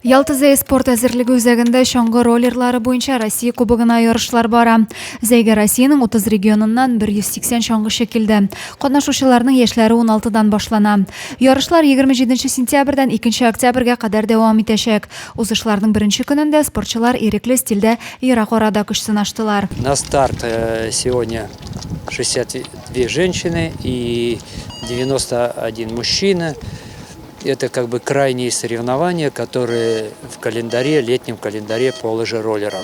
Ялта Зәй спорт әзерлеге үзәгендә чаңгы роллерлары буенча Россия Кубогына ярышлар бара. Зәйгә Россиянең 30 регионыннан 180 чаңгычы килде. Катнашучыларның яшьләре 16-дан башлана. Ярышлар 27 сентябрьдән 2 октябрьгә кадәр дәвам итәчәк. Узышларның беренче көнендә спортчылар ирекле стильдә ерак арада көч сынаштылар. На старт э, сегодня 62 женщины и 91 мужчина. Это как бы крайние соревнования, которые в календаре, летнем календаре по лыжероллерам.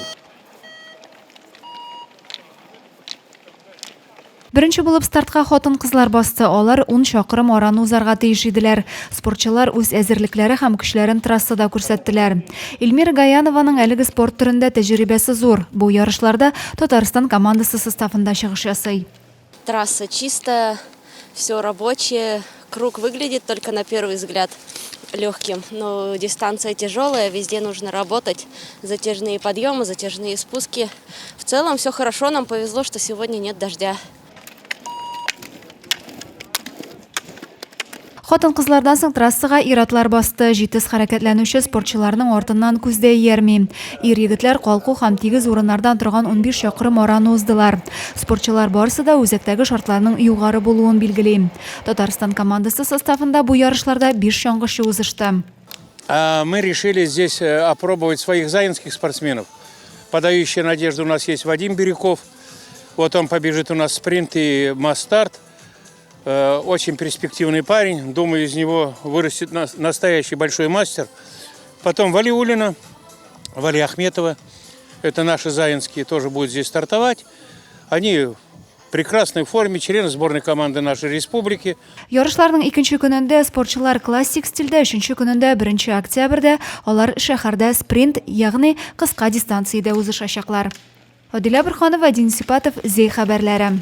Беренче булып стартка хатын-кызлар басты. Алар 10 чакрым араны узарга тиеш иделәр. Спортчылар үз әзерлекләре һәм көчләрен трассада күрсәттеләр. Эльмира Гаянованың әлеге спорт төрендә тәҗрибәсе зур. Бу ярышларда Татарстан командасы составында чыгыш ясый. Трасса чистая, все рабочее. Круг выглядит только на первый взгляд легким, но дистанция тяжелая, везде нужно работать. Затяжные подъемы, затяжные спуски. В целом все хорошо, нам повезло, что сегодня нет дождя. Хатын-кызлардан соң трассага ир-атлар басты. Җитез хәрәкәтләнүче спортчыларның артыннан күз дә иярми. Ир-егетләр калку һәм тигез урыннардан торган 15 чакрым араны уздылар. Спортчылар барысы да үзәктәге шартларның югары булуын билгели. Татарстан командасы составында бу ярышларда биш чаңгычы узышты. Мы решили здесь э, опробовать своих заинских спортсменов. Подающие надежду у нас есть Вадим Бирюков. Вот он побежит у нас спринт и масс-старт. Э, очень перспективный парень. Думаю, из него вырастет настоящий большой мастер. Потом Валиулина, Вали Ахметова. Это наши заинские тоже будут здесь стартовать. Они в прекрасной форме, члены сборной команды нашей республики. Ярышларның икенче көнендә спортчылар классик стильдә, өченче көнендә, 1 октябрьдә алар шәһәрдә спринт, ягъни кыска дистанциядә узышачаклар. Адилә Борһанова, Дин Сипатов, Зәй хәбәрләре.